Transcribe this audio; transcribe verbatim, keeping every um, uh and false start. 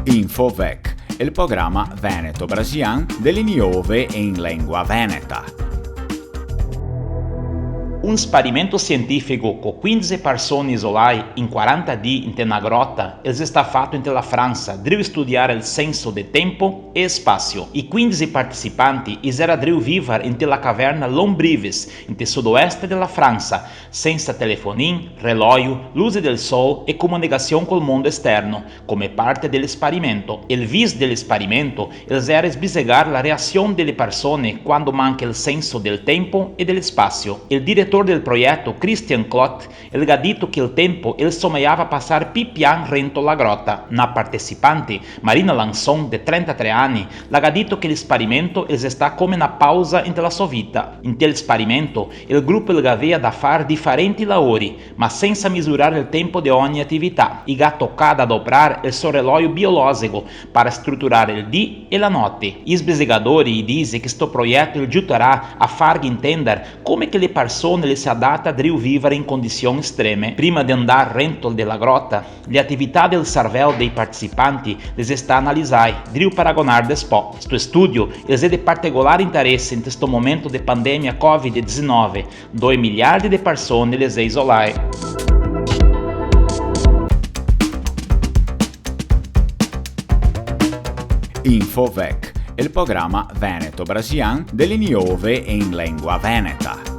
Infovec, el programa veneto-brasilian de le niove in lengua veneta. Un sparimento sientifico co quindese parsone isolai in quaranta dì inte na grota el xe stà fato inte la Fransa, drio studiar el senso de tempo e spasio. I quindese partisipanti i xera drio vivar inte la caverna Lombrives, inte sudoeste de la Fransa, sensa telefonin, relóio, luze del sol e comunicasion col mondo esterno. Come parte del sparimento, el vis del sparimento el xera sbisegar la reasion de le parsone quando manca el senso del tempo e del spasio. El diretor del proieto, Christian Clot, el ga dito che el tempo el somejava pasar pi pian rento la grota. Na partesipante, Marina Lanson, de trentatré ani, la ga dito che el sparimento el xe stà come na pausa inte la so vita. Inte el sparimento, el grupo el gavea da far difarenti laori, ma sensa misurar el tempo de ogni atività. I ga tocà da doprar el so relóio biológico par struturar el dì e la note. I sbisegadori i dixe che sto proieto el giutarà a farghe intender come che le parsone le se adata drio vivar in condision estreme. Prima de ndar rento de la grota, le atività del sarvel dei partisipanti le xe stà analizai, drio paragonar despo. Sto studio el xe de particolar interese inte sto momento de pandemia covid dixanove, doi miliardi de parsone le xe isolai. Infovec, el programa veneto-brasilian de le niove in lengua veneta.